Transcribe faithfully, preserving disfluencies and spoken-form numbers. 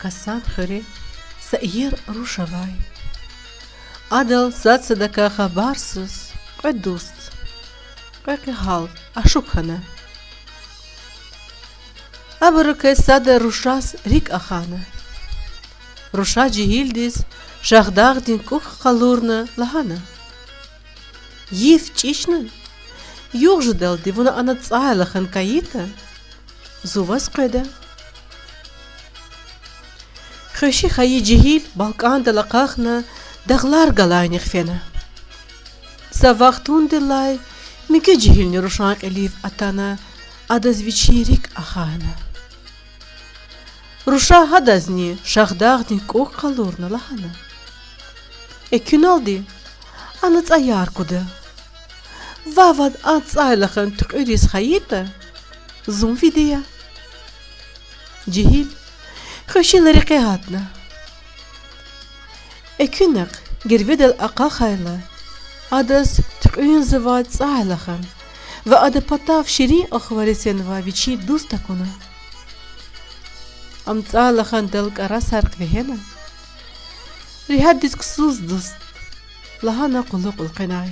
Асан хуьре са иер руш авай. Адал сад садакай хабарсуз кьве дуст, кьве къегьал ашукь хьана. Абурукай сада рушаз рикӀ ахъайна. Руша жегьилдиз Шагьдагъдин кӀуьк къалурна лагьана: Йиф чӀичӀна, югъ жедалди вуна ана цӀайлахъан кайитӀа, зун ваз къведа. Хвеши хьайи жегьил балкӀандал акьахна, дагълар галайнихъ фена. Са вахтундилай муькуь жегьилни рушан кьилив атана, адаз вичин рикӀ ахъайна. Руша гьадазни Шагьдагъдин кӀуьк къалурна лагьана: Экуьналди ана цӀаяр куда. Вавай а цӀайлахъан туькьуьриз хьайитӀа, зун види я. Жегьил хвешила рекье гьатна. Экуьнахъ гирведал акьахайла, адаз туькьуьнзавай цӀайлахъан ва адан патав ширин ахвари сенвай вичин дуст акуна. Ам цӀайлахъандал кӀарасар хъвегьена. Регьятдиз ксус, дуст, лагьана кьулухъ элкъвенай.